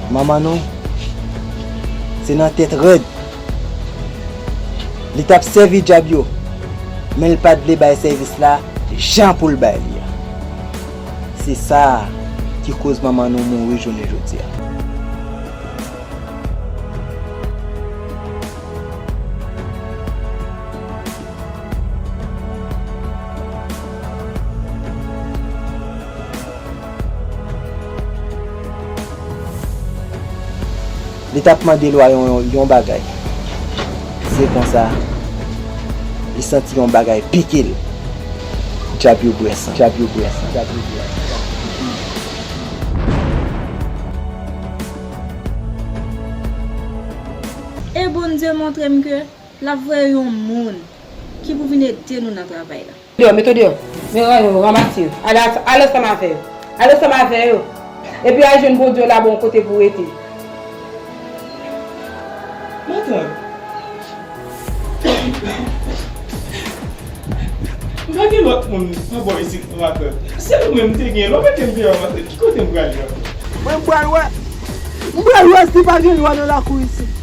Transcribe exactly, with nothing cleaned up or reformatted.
Manman nou, se nan tèt rèd. Li t ap sèvi dyab yo, men l pa t vle bay sèvis la jan pou l bay li a. Se sa ki koz manman nou mouri jounen jodi a. Li t ap mande lwa yon, yon bagay. Se konsa, li santi yon bagay pike l. Dyab yo bwè san, dyab yo bwè san, dyab yo bwè san. E Bondye montre m ke l ap voye yon moun ki pou vin ede nou nan travay la. Deyò, mete w deyò. Men rann yo, ranmase yo. Ale, ale ansanm avè yo. Ale ansanm avè yo. Epi al jwenn Bondye laba yon kote pou w rete. Matant. M pa gen lòt moun nan bò isit non, matant. Se ou menm m te gen. Lè w mete m deyò, matant, ki kote m prale an? Mwen, m pral wè. M pral wè si pa gen lwa nan lakou isit.